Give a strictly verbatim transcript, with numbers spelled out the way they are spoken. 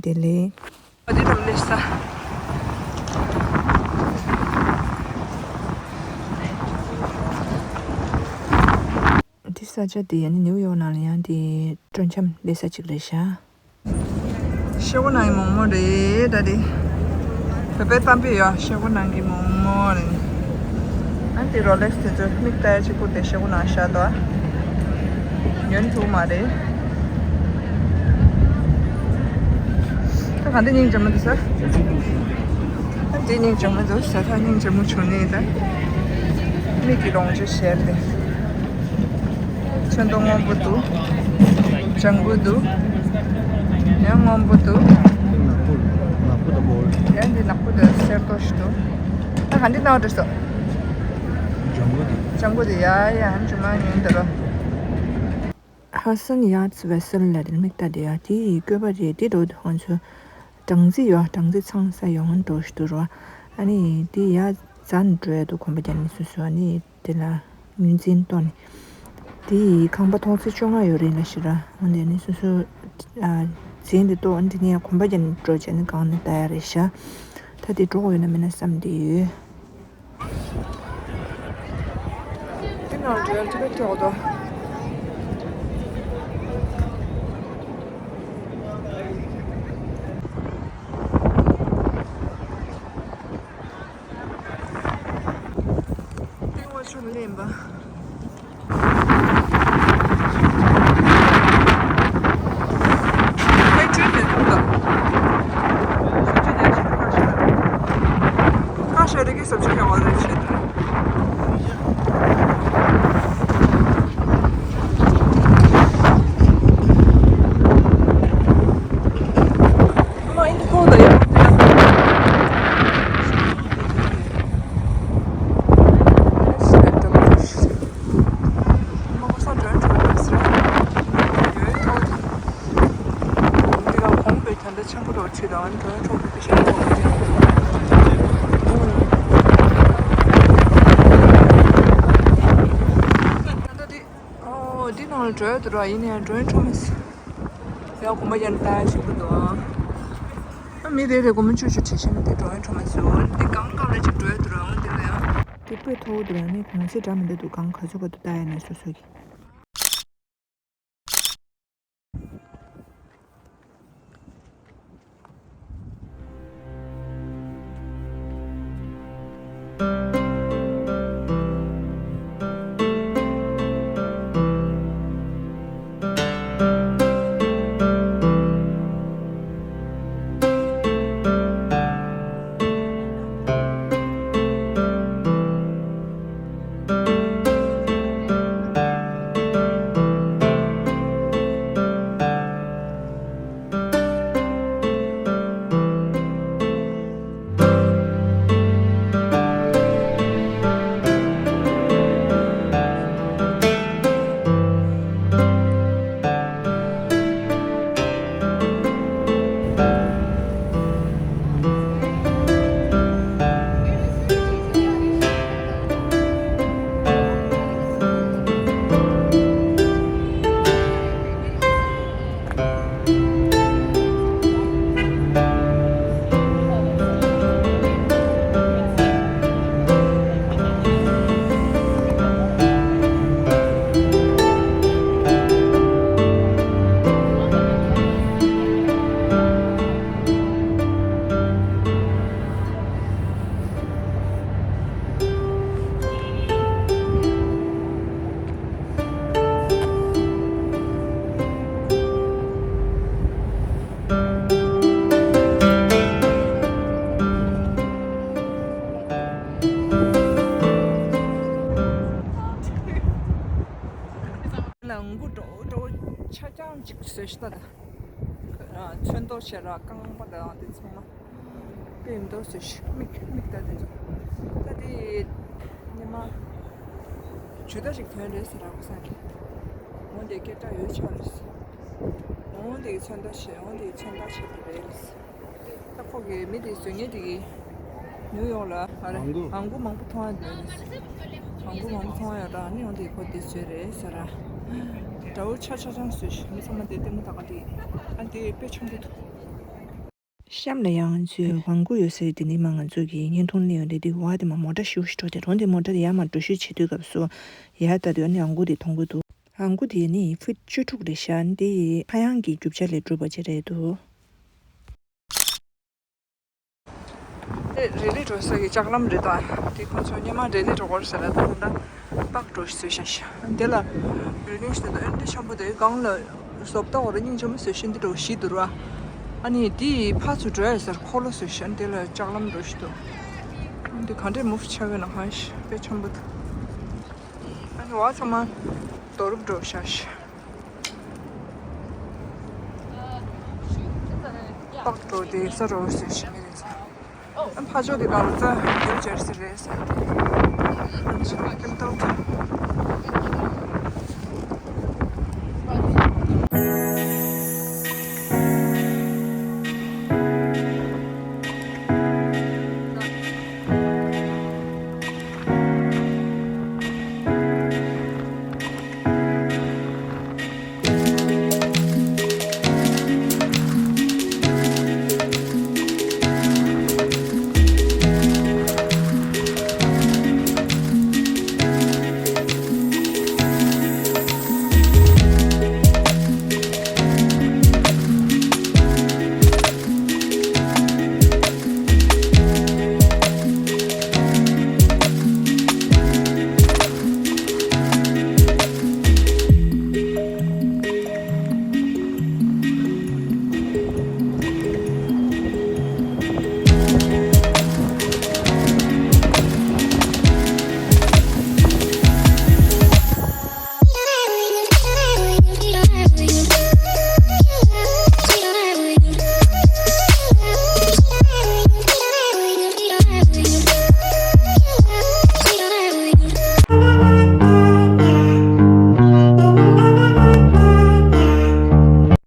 བདེ་ལེགས། འདི་རུ་སླེབས་ས། འདི་ས་ཆ་དེ་ཡང་ནི་ནིའུ་ཡོག་ནང་ལ་ཡང་དེ་སྤྲོ་འཆམ་སླེབས་ས་གཅིག་རེད་ཤག་ཤེལ་སྒོ་ནང་གི་མོག་མོག་རེད་ད་དེ། བོད་པའི་གཏམ་དཔེ་ཡོད། ཤེལ་སྒོ་ནང་གི་མོག་མོག་རེད། ཨ་དེ་རོ་ལེགས་དེ་ཚོ་མིག་ལྟ་ཡ་གཅིག་པུ་དེ་ཤེལ་སྒོ་ནང་བཞག་འདུག་ཉོན་ཐུབ་མ་རེད། ད་ག་འདི་སྙིང་རྗེ་མོ་འདུག་ས། ད་འདི་སྙིང་རྗེ་མོ་འདུག་ས། ད་སྙིང་རྗེ་མོ་བྱུང་ནས་ད། མིག་གི་ལོངས་སྤྱོད་བྱས་ཏེ། ཚོན་མདོག་སྔོན་པོ་འདུག་ལྗང་གུ་འདུག་ཡང་སྔོན་པོ་འདུག་ཡང་འདི་ནག་པོ་དང་སེར་མདོག་ཞིག་འདུག་ད་ག་འདི་ནང་འགྲོ་སོ། ལྗང་གུ་འདི། ལྗང་གུ་འདི་ཡ་ཡ་ཇུ་མ་ཉིན་འདི་རོ། ཧ་སན་ཡཱ་ཚི་ཝེ་སལ་ལ་རིལ་མིག་ལྟ་དེ་ཡ་དེ་ཡི་བཀོད་པ་རེད། དེ་འགྲོ་དུས་ང་ཚོ་སྦྲང་རྩི་ཡོད། སྦྲང་རྩི་ཚང་ས་ཡོང་འགྲོ་ཞིག་འདུག་རོ། ཨ་ནི་དེ་ཡ་ཛན་འགྲོ་ཡ་འདུག་གོམ་པ་རྒྱག་ནས་སོ་སོ་ཨ་ནི། དེ་ལ་ངོས་འཛིན་གཏོང་ནས། དེ་ཡི་ཁང་པ་ཐོག་བརྩེགས་བཅོ་ལྔ་ཡོད་རེད་ལ་ཤི་ར། འོན་ཏེ་ནི་སོ་སོ་ཨ་འཛིན་དེ་ཏོ་འདི་ནས་གོམ་པ་རྒྱག་ནས་འགྲོ་བྱས་ནས་གང་ནས་ལྟ་ཡ་རེད་ཤག་ད་དེ་འགྲོ་དགོས་ཡོད་ན་མིན་ན་བསམ་དེ་ཡོད། དེ་ནང་འགྲོ་ཡ་ཅི་ལ་ཐོག་དོ། ཏིང་བ་ཆུ་ལེན་པ། ཁ་ཤས་རི་གི་སབ་ཆ་ཡག་པོ་རེད་བྱེད་དུ། འདི་ག་གོང་པའི་གྱོན་ཆ་ཆེན་པོ་རོ་ཆུ་དང་འགྲོ་ཡ་ཁྲོག་པའི་ཤ་ཁྲོག་ཨོ་འདི་ནང་ལ་འགྲོ་ཡ་དུ་ར་ཡིན་ནའི་འགྲོ་ཡ་ཁྲོ་མི་སྲིད། ཡ་གོམ་པ་ཡན་ལྟ་ཞིག་པོ་འདུག་ཨ། མི་རེ་རེ་གོམ་པ་ཆུ་ཆུ་བྱེད་ཤེས་ན་དེ་འགྲོ་ཡ་ཁྲོ་མི་སྲིད། འོ་འདི་གང་གང་ལ་ཅིག་འགྲོ་ཡ་དུ་ར་འོ་འདི་ལ་ཡ། དེ་དཔེ་མཐོ་བོ་འདུག་ར་ནི་གོང་ཚད་འདྲ་མི་འདུག་གང་ག་ཚོད་བར་དུ་ལྟ་ཡ་ནས་སོ་སོ་གི། ལ་མགོ་འགྲོ་འགྲོ་ཆ་རྐྱང་ཅིག་བཟོས་ཤི་ད། ཚོན་མདོག་བྱས་ར་རྐང་པ་དང་དེ་ཚང་མ། དཔེ་མདོག་ཟེར་ཤིག་མིག་མིག་ལྟ་དེ་ཚོ། ད་དེ་ཉི་མ་ཇུ་ད་ཞིག་ཐོན་རེད་ཟེར་ར་ཁོ་སང་གི། འོན་ཏེ་སྐད་གྲགས་ཡོད་ཆོག་རེད། འོན་ཏེ་ཚོན་མདོག་བྱས་འོན་ཏེ་ཚོན་མདོག་བྱས་པ་རེད། ད་ཁོ་གི་མི་དེ་བཟོ་མཁན་དེ་གི་ནིའུ་ཡོག་ལ་ཨ་རེ་མང་པོ་མང་པོ་མཐོང་ཡ་འདུག་རེད། མང་པོ་མང་པོ་མཐོང་ཡ་ར་ནི་འོན་ཏེ་ཁོ་དེ་བཟོས་རེད་ཟེར་ར། དགྲ་བོ་ཆ་ཆ་ཆང་བཟོས་ཤིག་མི་ཚང་མ་དེ་ལྟད་མོ་ད་ག་དེ་ཨ་དེ་དཔེ་ཆུང་དུ་ཐུག་གཤམ་ལ་ཡང་ང་ཚོས་ཝང་གུ་ཡོད་སའི་དེ་ནི་མ་ང་ཚོ་གི་བརྙན་ཐུང་ལེན་ཡོད་རེད། དེ་བ་དེ་མ་མོ་ཊ་ཤུགས་ཤིག་འགྲོ་དེ་རོང་དེ་མོ་ཊ་དེ་ཡར་མར་འགྲོ་ཤུགས་བྱེད་དུས་སྐབས་སུ་ཡར་ལྟ་དུས་ཨ་ནི་ཝང་གུ་དེ་མཐོང་གི་འདུག་ཝང་གུ་དེ་ནི་ཕུཊ་བཅུ་དྲུག་རེད་ཤག་འདི་ཕ་ཡང་གི་རྒྱུ་ཆ་ལས་གྲུབ་པ་ཅིག་རེད་འདུག་དེ་རི་ལི་འགྲོ་ས་གི་ལྕགས་ལམ་རེད་ད། དེ་ཁོ་ཚོ་སྔོན་མ་རི་ལི་འགྲོ་གར་ཟེར་ལ་ད་ད་པག་འགྲོ་ཞིག་བཟོས་ཤག་དེ་ལ་བིལ་ཌིང་ཞིག་འདུག་ཨ་ནི་འདྲ་ཆེན་པོ་དེ་སྒང་ལ་བཟོ་ལྟ་བ་ར་སྙིང་རྗེ་མོ་བཟོས་ཤིང་འདི་འགྲོ་ཞིག་འདུག་ར། ཨ་ནི་དེ་ཕར་ཚུར་འགྲོ་ཡ་ཟེར་འཁོར་ལོ་བཟོས་ཤག་དེ་ལ་ལྕགས་ལམ་འགྲོ་ཞིག་འདུག་འདི་ག་འདྲས་མུ་ཆགས་ཡོད་ན་གང་ཤེས་དཔེ་ཆེན་པོ་འདུག་ཨ་ནི་བ་ཚང་མ་རྡོ་རུབ་འགྲོ་ཤག་པག་འགྲོ་དེ་ས་རོ་ཟེར་ཤི་མི་རེད་ཚ། ཕ་ཇོ་དེ་ག་རུ་ཙ་ཡོད་ཅེར་སི་རེད་ཟེར་ཏེ། ཀིམ་ཏོག